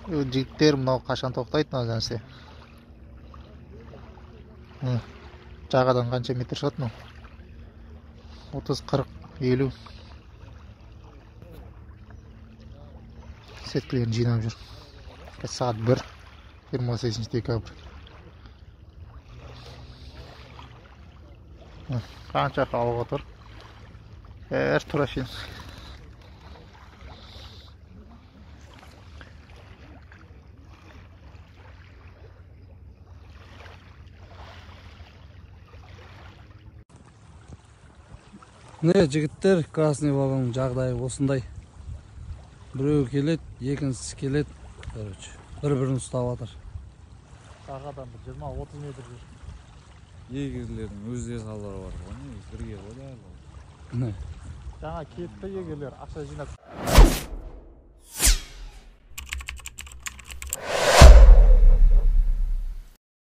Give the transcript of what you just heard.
Жігіттер, мынау қашан тоқтайды мына нәрсе? Жағадан қанша метр шығады мынау? 30, 40, 50. Сеткілерін жинап жүр. Қазір сағат 1, 28 декабрь. Қанша халық отыр. Бәрі тура шейін. Міне жігіттер, Красный Валның жағдайы осындай. Біреу келеді, екіншісі келеді, короче, бір-бірін ұстап жатыр. Жағадан бір 20-30 метр жүр. Егерлердің өздері салдары бар ғой, негізі бірге ғой барлығы. Міне. Жаңа кетті егерлер, ақша жинап